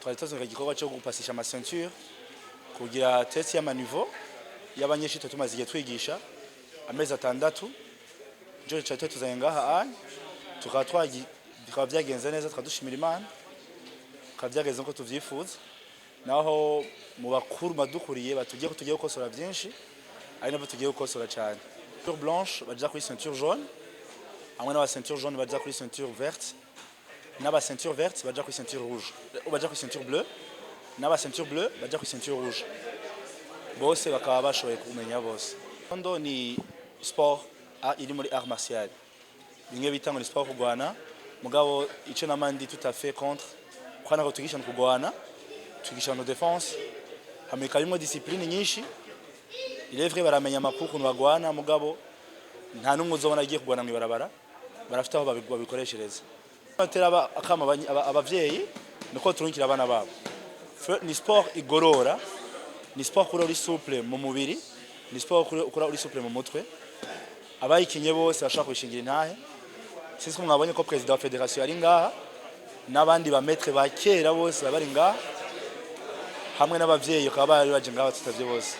Twari tuzunga igikorwa cyo gupasisha ama ceinture, kugira test y'ama niveau y'abanyeshuri. Tuba tumaze igihe twigisha amezi 6, nico cyari tuzanye ngaha anye, tukaba byagenze neza, tukaba dushimira Imana, bikaba byagenze nkuko tuvyifuza. Naho mu bakuru badukuriye batubwiye ko tugiye gukosora byinshi, ari nabyo tugiye gukosora cyane. Ceinture blanche baja kuri ceinture jaune, hamwe n'aba ceinture jaune baja kuri ceinture verte, n'aba ceinture verte baja kuri ceinture rouge, baja kuri ceinture bleue, n'aba ceinture bleue baja kuri ceinture rouge. Bose bakaba bashoboye kumenya bose. Taekwondo ni sport iri muri art martial, bimwe bita ngo ni sport kurwana. Mugabo ico namandi tout à fait contre, kuko ntabwo twigisha kurwana, twigisha no défense, hamwe karimwo discipline nyinshi. Il est vrai, baramenya amakuru ukuntu bagwana, mugabo nta n'umwe uzobona agiye kurwana mw'ibarabara. Barafite aho babikoreshereza. Batera akama abavyeyi niko turungikira abana babo. Ni sport igorora, ni sport kuri uri souple mu mubiri, ni sport kuri uri souple mu mutwe. Abayikinye bose bashobora kubishingira intahe. Sinzi ko mwabonye ko président wa fédération ari ngaha, n'abandi ba maître ba kera bose baba bari ngaha, hamwe n'abavyeyi bakaba bari baje ngaha, batutavye bose.